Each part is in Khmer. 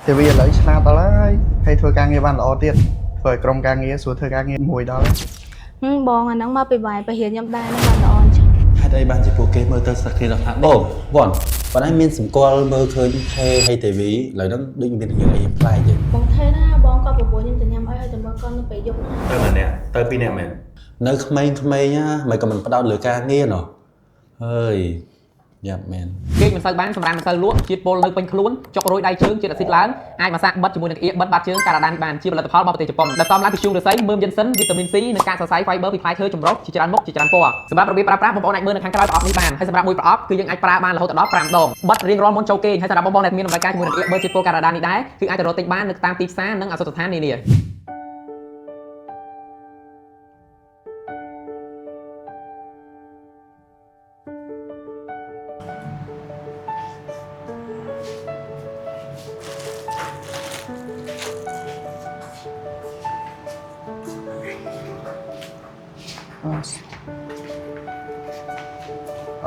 ទេវីឥឡូវឆ្លាតដល់ហើយហើយធ្វើការងារបានល្អទៀតធ្វើឲ្យក្រុមការងារស្រួលធ្វើការងារមួយដល់ហើយ ហឹមបងអាហ្នឹងមកពីបាយបរិញ្ញាខ្ញុំដែរហ្នឹងបានល្អអញ្ចឹង ហេតុអីបានជាពួកគេមើលទៅស្រិតគ្នាដល់ថាបងវ៉ាន់ប៉ុន្តែមានសម្គាល់មើលឃើញថេហើយទេវីឥឡូវហ្នឹងដូចមានរឿងអីប្លែកទេ បងថេណាបងក៏បបួលខ្ញុំទៅញ៉ាំអីឲ្យទៅមើលកូននៅពេលយប់ណា ទៅម្នាក់ទៅពីរនាក់មែន នៅក្មេងៗណាមិនក៏មិនផ្ដោតលើការងារណោះហើយយ៉ាប់មែន គេមិនសូវបានសម្រាប់មិនសូវលក់ជាតិពុលនៅពេញខ្លួនចុករយដៃជើងជាតិអាស៊ីតឡើងអាចមកសាកបិទជាមួយនឹងក្អៀកបិទបាតជើងការ៉ាដានបានជាផលិតផលរបស់ប្រទេសជប៉ុនដែលផ្សំឡើងពីធ្យូងឫស្សីមើមយិនសិនវីតាមីន C និងកាកសរសៃ fiber ពីផ្លែឈើចម្រុះជាច្រើនមុខជាច្រើនពណ៌សម្រាប់របៀបប្រើប្រាស់បងប្អូនអាចមើលនៅខាងក្រោយប្រអប់នេះបានហើយសម្រាប់មួយប្រអប់គឺយើងអាចប្រើបានរហូតដល់5ដងបិទរៀងរាល់មុនចូលគេងហើយសម្រាប់បងប្អូនដែលមានតម្រូវការជាមួយនឹងក្អៀកបិទជាតិពុលការ៉ាដាននេះដែរគឺអាចទៅរកទិញបាននៅតាមទីផ្សារនិងឱសថស្ថាននានា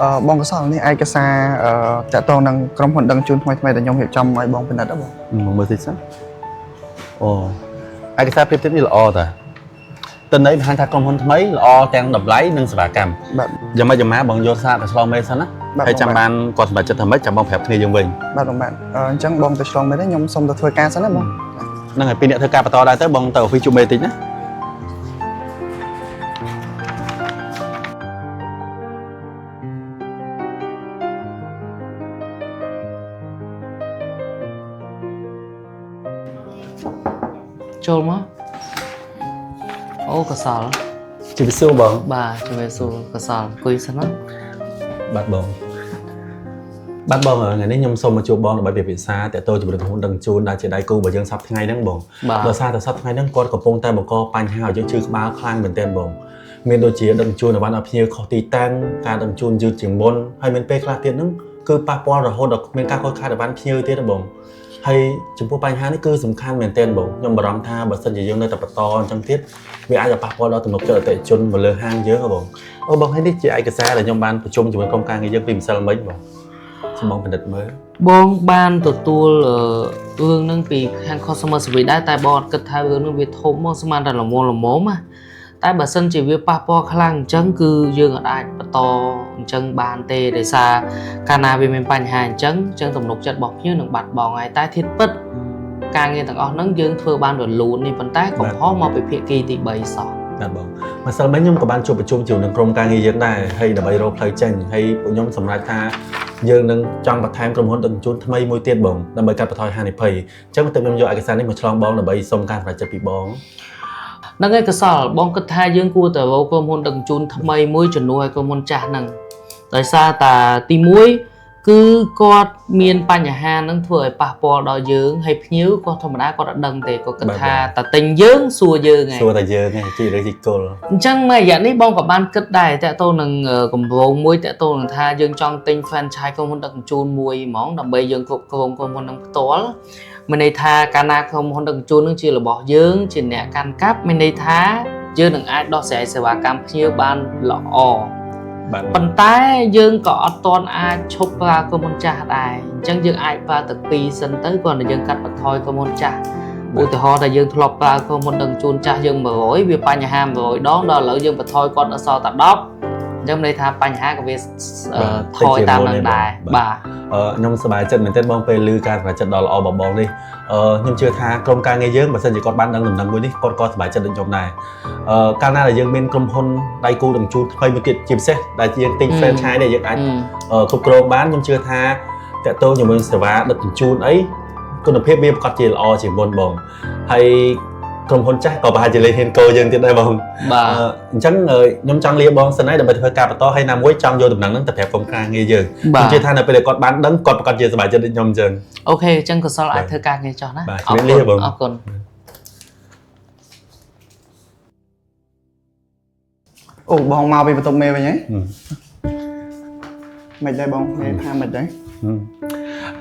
អឺបងកសលនេះឯកសារអឺតាក់ទងនឹងក្រុមហ៊ុនដឹងជូនថ្មីថ្មីដែលខ្ញុំរៀបចំឲ្យបងពិនិត្យហ៎បង មកមើលតិចសិនអូឯកសារប្រៀបធៀបនេះល្អតាតន័យបង្ហាញថាក្រុមហ៊ុនថ្មីល្អទាំងតម្លៃនិងសេវាកម្ម បាទ យ៉ាងម៉េចយ៉ាងម៉ាបងយកសារទៅឆ្លងមេសិនណា បាទ ហើយចាំបានគាត់សម្រេចចិត្តថាម៉េចចាំបងប្រាប់គ្នាយើងវិញ បាទបងបាទអញ្ចឹងបងទៅឆ្លងមែនទេខ្ញុំសុំទៅធ្វើការសិនណាបង ហ្នឹងហើយពីរអ្នកធ្វើការបន្តដែរទៅបងទៅ office ជួបមេតិចណា ចូលមកអូកសល ជម្រាបសួរបង បាទជំរាបសួរកសលអង្គុយសិនណា បាទបងបាទបងថ្ងៃនេះខ្ញុំសូមមកជួបបងដើម្បីពិភាក្សាតទៅជាមួយនឹងក្រុមហ៊ុនដឹងជូនដែលជាដៃគូរបស់យើងសប្តាហ៍ថ្ងៃហ្នឹងបង បាទ ដោយសារតែសប្តាហ៍ថ្ងៃហ្នឹងគាត់កំពុងតែបង្កបញ្ហាឲ្យយើងឈឺក្បាលខ្លាំងមែនទែនបងមានដូចជាដឹកជញ្ជូនអីវ៉ាន់ឲ្យភ្ញៀវខុសទីតាំងការដឹកជញ្ជូនយឺតជាងមុនហើយមានពេលខ្លះទៀតហ្នឹងគឺប៉ះពាល់រហូតដល់មានការខូចខាតអីវ៉ាន់ភ្ញៀវទៀតណាបងហើយចំពោះបញ្ហានេះគឺសំខាន់មែនទែនបងខ្ញុំបារម្ភថាបើសិនជាយើងនៅតែបន្តអញ្ចឹងទៀតវាអាចจะប៉ះពាល់ដល់ទំនុកចិត្តអតិថិជនមកលើហាងយើងហ៎បងអូបងហើយនេះជាឯកសារដែលខ្ញុំបានប្រជុំជាមួយក្រុមការងារយើងពីម្សិលមិញបងសូមបងពិនិត្យមើល បងបានទទួលរឿងហ្នឹងពីខាង customer service ដែរតែបងអត់គិតថារឿងហ្នឹងវាធំមកស្មានតែល្មមល្មមណាតែបើសិនជាវាប៉ះពាល់ខ្លាំងអញ្ចឹងគឺយើងអត់អាចបន្តអញ្ចឹងបានទេដោយសារកាលណាវាមានបញ្ហាអញ្ចឹងអញ្ចឹងទំនុកចិត្តរបស់ភ្ញៀវនឹងបាត់បង់ហើយតែធាតុពិតការងារទាំងអស់ហ្នឹងយើងធ្វើបានរលូននេះប៉ុន្តែកំហុសមកពីភាគីទី3សោះ បាទបងម្សិលមិញខ្ញុំក៏បានជួបប្រជុំជាមួយនឹងក្រុមការងារយើងដែរហើយដើម្បីរកផ្លូវចេញហើយពួកខ្ញុំសម្រេចថាយើងនឹងចង់បន្ថែមក្រុមហ៊ុនដឹកជញ្ជូនថ្មីមួយទៀតបងដើម្បីកាត់បន្ថយហានិភ័យអញ្ចឹងទើបខ្ញុំយកឯកសារនេះមកឆ្លងបងដើម្បីសុំការសម្រេចចិត្តពីបង ហ្នឹងហើយកសលបងគិតថាយើងគួរតែរកក្រុមហ៊ុនដឹកជញ្ជូនថ្មីមួយជំនួសឲ្យក្រុមហ៊ុនចាស់ហ្នឹងដោយសារតាទី1គឺគាត់មានបញ្ហាហ្នឹងធ្វើឲ្យប៉ះពាល់ដល់យើងហើយភ្ញៀវគាត់ធម្មតាគាត់អត់ដឹងទេគាត់គិតថាតែទិញយើងសួរយើងឯង សួរតែយើងឯងជីរឿងជីគល់ អញ្ចឹងមួយរយៈនេះបងក៏បានគិតដែរតើតទៅនឹងគម្រោងមួយតើតទៅនឹងថាយើងចង់ទិញ franchise ក្រុមហ៊ុនដឹកជញ្ជូនមួយហ្មងដើម្បីយើងគ្រប់គ្រងក្រុមហ៊ុននឹងផ្ទាល់មានន័យថាកាលណាក្រុមហ៊ុនដឹកជញ្ជូននឹងជារបស់យើងជាអ្នកកាន់កាប់មានន័យថាយើងនឹងអាចដោះស្រាយសេវាកម្មភ្ញៀវបានល្អ បាទ ប៉ុន្តែយើងក៏អត់ទាន់អាចឈប់ប្រើក្រុមហ៊ុនចាស់ដែរអញ្ចឹងយើងអាចប្រើទឹកពីរសិនទៅគ្រាន់តែយើងកាត់បន្ថយក្រុមហ៊ុនចាស់ឧទាហរណ៍ថាយើងធ្លាប់ប្រើក្រុមហ៊ុនដឹកជញ្ជូនចាស់យើង100វាបញ្ហា100ដងដល់ឥឡូវយើងបន្ថយគាត់ដល់សល់តែ10អញ្ចឹងមានន័យថាបញ្ហាក៏វាថយតាមនឹងដែរបាទ ខ្ញុំសប្បាយចិត្តមែនទែនបងពេលឮការសម្រេចចិត្តដ៏ល្អរបស់បងនេះខ្ញុំជឿថាក្រុមការងារយើងបើសិនជាគាត់បានដឹងដំណឹងមួយនេះគាត់ក៏សប្បាយចិត្តដូចខ្ញុំដែរកាលណាដែលយើងមានក្រុមហ៊ុនដៃគូដឹកជញ្ជូនថ្មីមួយទៀតជាពិសេសដែលយើងទិញ franchise នេះយើងអាច គ្រប់គ្រងបានខ្ញុំជឿថាតកតងជាមួយនឹងសេវាដឹកជញ្ជូនអីគុណភាពវាប្រកាសជាល្អជាងមុនបងហើយក្រុមហ៊ុនចាស់ក៏ប្រហែលជាលេងហ៊ានកោយើងទៀតដែរបង បាទ អញ្ចឹងខ្ញុំចង់លាបងសិនហើយដើម្បីធ្វើការបន្តហើយណាមួយចង់យកតំណែងហ្នឹងទៅប្រាប់ក្រុមការងារយើង បាទ ខ្ញុំជឿថានៅពេលដែលគាត់បានដឹងគាត់ប្រកាសជាសប្បាយចិត្តដូចខ្ញុំអញ្ចឹង OK អញ្ចឹងកុសលអាចធ្វើការងារចោះណា បាទ អរ ជំរាបលាបង គុណអរគុណ អូបងមកពីបន្ទប់មេវិញហីមិនដែរបងមេថាមិនដែរ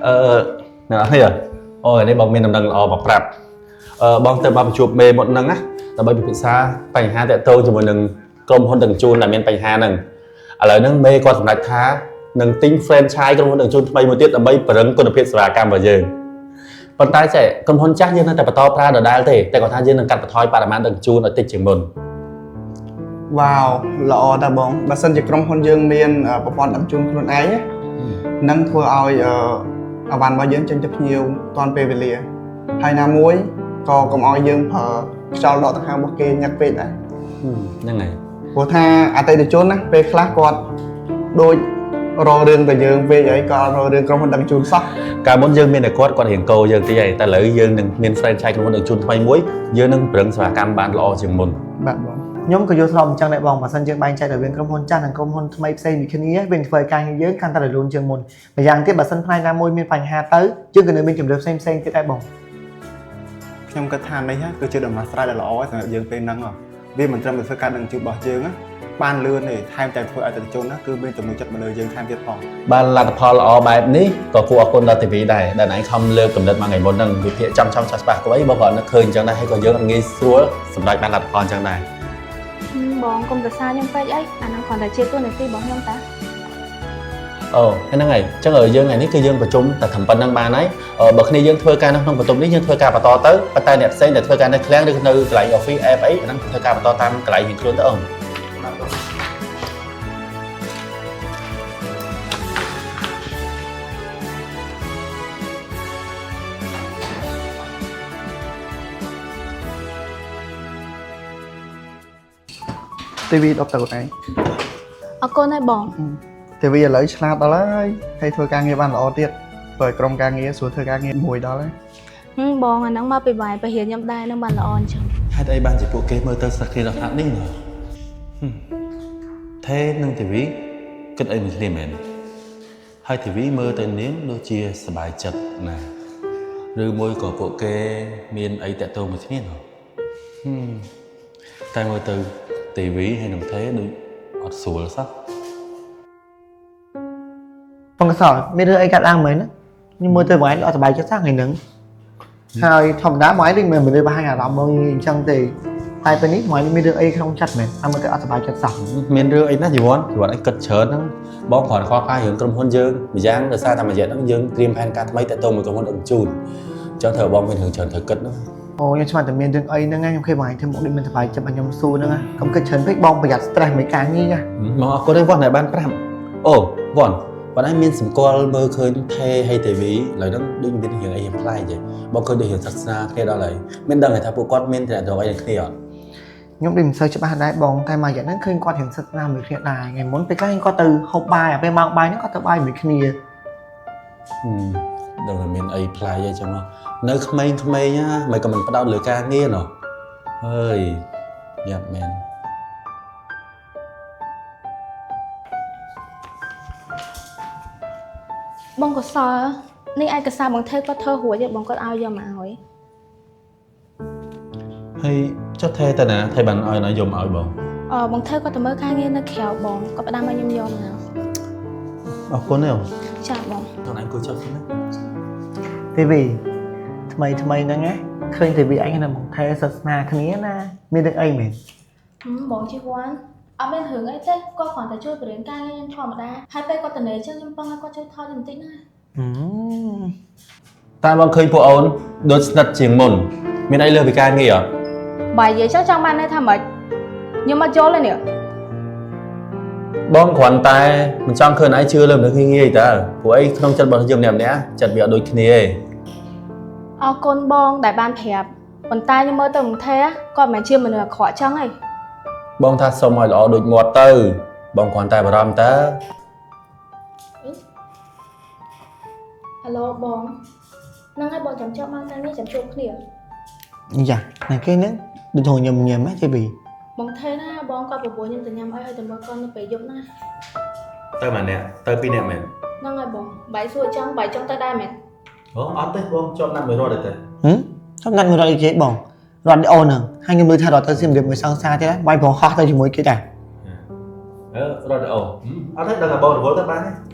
អឺអ្នកនរគ្នាអូនេះបងមានដំណឹងល្អមកប្រាប់បងទៅមកជួបមេមុនហ្នឹងណាដើម្បីពិភាក្សាបញ្ហាតាក់ទងជាមួយនឹងក្រុមហ៊ុនដឹកជញ្ជូនដែលមានបញ្ហាហ្នឹងឥឡូវហ្នឹងមេគាត់សម្រេចថានឹងទិញ franchise ក្រុមហ៊ុនដឹកជញ្ជូនថ្មីមួយទៀតដើម្បីពង្រឹងគុណភាពសេវាកម្មរបស់យើងប៉ុន្ ប៉ុន្តែចេះក្រុមហ៊ុនចាស់យើងនៅតែបន្តប្រើដដែលទេតែគាត់ថាយើងនឹងកាត់បន្ថយបរិមាណដឹកជញ្ជូនឲ្យតិចជាងមុន។ វ៉ាវល្អតាបងបើសិនជាក្រុមហ៊ុនយើងមានប្រព័ន្ធដឹកជញ្ជូនខ្លួនឯងណានឹងធ្វើឲ្យអីវ៉ាន់របស់យើងចេញទៅភ្ញៀវទាន់ពេលវេលាហើយណាមួយក៏កុំឲ្យយើងប្រើខ្យល់ដកដង្ហើមរបស់គេញឹកពេកដែរ។ ហ្នឹងហើយ។ ព្រោះថាអតិថិជនណាពេលខ្លះគាត់ដូចរករឿងតែយើងពេកអីក៏រករឿងក្រុមហ៊ុនដឹកជញ្ជូនសោះ។ កាលមុនយើងមានតែគាត់គាត់រៀងកោយើងតិចហើយតែឥឡូវយើងនឹងមាន franchise ក្រុមហ៊ុនដឹកជញ្ជូនថ្មីមួយយើងនឹងប្រឹងសេវាកម្មបានល្អជាងមុន។ បាទបង។ ខ្ញុំក៏យល់ស្របអញ្ចឹងដែរបងបើសិនយើងបែងចែករវាងក្រុមហ៊ុនចាស់និងក្រុមហ៊ុនថ្មីផ្សេងពីគ្នាវានឹងធ្វើឲ្យការងារយើងកាន់តែរលូនជាងមុនម្យ៉ាងទៀតបើសិនផ្នែកណាមួយមានបញ្ហាទៅយើងក៏នៅមានជម្រើសផ្សេងផ្សេងទៀតដែរបង។ ខ្ញុំគិតថានេះគឺជាដំណោះស្រាយដ៏ល្អសម្រាប់យើងពេលហ្នឹងហ៎វាមិនត្រឹមតែធ្វើការដឹកជញ្ជូនរបស់យើងណាបានលឿនទេថែមទាំងធ្វើឲ្យអតិថិជនណាគឺមានទំនុកចិត្តមកលើយើងថែមទៀតផង។ បានលទ្ធផលល្អបែបនេះក៏គួរអរគុណដល់ TV ដែរដែលឯងខំលើកកំណត់មកថ្ងៃមុនហ្នឹងវិភាគចំចំច្បាស់ច្បាស់ក៏អីបងក៏នឹកឃើញអញ្ចឹងដែរហើយក៏យើងងាយស្រួលសម្រេចបានលទ្ធផលអញ្ចឹងដែរ។ បងកុំប្រសាខ្ញុំពេកអីអាហ្នឹងគ្រាន់តែជាតួនាទីរបស់ខ្ញុំតា។ អូហ្នឹងហើយអញ្ចឹងយើងថ្ងៃនេះគឺយើងប្រជុំតែត្រឹមប៉ុណ្្នឹងបានហើយបើគ្នាយើងធ្វើការនៅក្នុងបន្ទប់នេះយើងធ្វើការបន្តទៅប៉ុន្តែអ្នកផ្សេងដែលធ្វើការនៅឃ្លាំងឬនៅកន្លែង office app អីអាហ្នឹងធ្វើការបន្តតាមកន្លែងរៀងខ្លួនទៅអូន។ បាទបង។ TV ដប់ទៅខ្លួនឯង។ អរគុណហើយបង។ TV ឥឡូវឆ្លាតដល់ហើយហើយធ្វើការងារបានល្អទៀតធ្វើឲ្យក្រុមការងារស្រួលធ្វើការងារមួយដល់ហើយ។ ហឹមបងអាហ្នឹងមកពីបាយបរិញ្ញាខ្ញុំដែរនឹងបានល្អអញ្ចឹង។ ហេតុអីបានជាពួកគេមើលទៅស្និទ្ធគ្នាដល់ថ្នាក់នេះណោះហឹមថេនិងធីវីគិតអីមួយគ្នាមែនហើយធីវីមើលទៅនាងដូចជាសប្បាយចិត្តណាស់ឬមួយក៏ពួកគេមានអីតាក់ទងមួយគ្នាណោះហឹមតែមើលទៅធីវីហើយនឹងថេដូចអត់ស្រួលសោះ។ បងកសលមានរឿងអីកាត់ឡើងមែនណាខ្ញុំមើលទៅបងឯងអត់សប្បាយចិត្តសោះថ្ងៃហ្នឹងហើយធម្មតាបងឯងដូចមិនមនុស្សបង្ហាញអារម្មណ៍មកអញ្ចឹងទេតែពេលនេះបងឯងមានរឿងអីក្នុងចិត្តមែនអត់មើលទៅអត់សប្បាយចិត្តសោះ។ មានរឿងអីណាជីវ័នជីវ័នអីគិតច្រើនហ្នឹងបងគ្រាន់តែខ្វល់ខ្វាយរឿងក្រុមហ៊ុនយើងម្យ៉ាងដោយសារតែមួយរយៈហ្នឹងយើងត្រៀមផែនការថ្មីតាក់ទងមួយក្រុមហ៊ុនដឹកជញ្ជូនអញ្ចឹងត្រូវបងមានរឿងច្រើនត្រូវគិតហ្នឹង។ អូខ្ញុំស្មានតែមានរឿងអីហ្នឹងខ្ញុំឃើញបងឯងធ្វើមុខដូចមិនសប្បាយចិត្តឲ្យខ្ញុំសួរហ្នឹងកុំគិតច្រើនពេកបងប្រយ័ត្ន stress មួយការងារណា។ មកអរគុណឯងវ៉ាន់ដែលបានប្រាប់អូវ៉ាន់វ៉ាន់ឯងមានសម្គាល់មើលឃើញថេហើយទេវីឥឡូវហ្នឹងដូចមានរឿងអីរៀងប្លែកទេបងឃើញដូចរៀងសិក្សាគ្នាដល់ហើយមានដឹងថាពួកគាត់មានតំណែងអីនឹងគ្នាអត់? ខ្ញុំដូចមិនសូវច្បាស់ដែរបងតែមួយរយៈហ្នឹងឃើញគាត់រៀងសិក្សាមួយគ្នាដែរថ្ងៃមុនពេលខ្លះគាត់ទៅហូបបាយអាពេលម៉ោងបាយហ្នឹងគាត់ទៅបាយមួយគ្នា។ ដឹងថាមានអីប្លែកអីចឹងមកនៅក្មេងៗណាមិនក៏មិនផ្ដោតលើការងារណោះហើយយ៉ាប់មែន។ បងកសលនេះឯកសារបងថេគាត់ធ្វើរួចទេបងគាត់ឲ្យយកមកឲ្យ។ ហើយចុះថេទៅណាថេបានឲ្យណាយកមកឲ្យបង? អឺបងថេគាត់ទៅមើលការងារនៅក្រៅបងគាត់ផ្ដាំឲ្យខ្ញុំយកមក។ អរគុណទេអូន។ ចាបង។ តោះឯងអង្គុយចុះសិនណា។ ទេវីថ្មីថ្មីហ្នឹងណាឃើញទេវីអញនៅបងថេសិក្សាគ្នាណាមានរឿងអីមែន? ហឹមបងជីវ៉ាន់អត់មានរឿងអីទេគាត់គ្រាន់តែជួយបរៀនការងារខ្ញុំធម្មតាហើយពេលគាត់ទៅនេចឹងខ្ញុំពឹងឲ្យគាត់ជួយថតខ្ញុំបន្តិចណា។ ហឹម តែបងឃើញពួកអូនដូចស្និទ្ធជាងមុនមានអីលើសពីការងារអត់? បើនិយាយចឹងចង់បានន័យថាម៉េចខ្ញុំមកយល់ទេនេះ? បងគ្រាន់តែមិនចង់ឃើញឯងជឿលើមនុស្សងាយងាយតើព្រោះអីក្នុងចិត្តរបស់យើងម្នាក់ម្នាក់ចិត្តវាអត់ដូចគ្នាទេ។ អរគុណបងដែលបានប្រាប់ប៉ុន្តែខ្ញុំមើលទៅបងថេគាត់មិនមែនជាមនុស្សអាក្រក់ចឹងទេ។ បងថាសុំឲ្យល្អដូចមាត់ទៅបងគ្រាន់តែបារម្ភតើ។ ហៅឡូបងហ្នឹងហើយបងចាំចប់មកការងារចាំជួបគ្នា។ យ៉ាណាគេហ្នឹងដូចញឹមញឹមហ៎ទេវី? បងថេណាបងគាត់បបួលខ្ញុំទៅញ៉ាំអីឲ្យទៅមើលកូននៅពេលយប់ណា។ ទៅម្នាក់ទៅពីរនាក់មែន? ហ្នឹងហើយបងបាយសួរចង់បាយចង់ទៅដែរមែន? អូអត់ទេបងជាប់ណាត់មួយរត់ទេ។ ហឹមចំណាត់មួយរត់អីគេបងរត់អូនហ្នឹងហើយខ្ញុំមើលថារត់ទៅសៀមរាបមួយសង្សារទៀតបាយប្រងហោះទៅជាមួយគេដែរ។ អឺរត់អូអត់ទេដឹងតែបងរវល់ទៅបានទេ។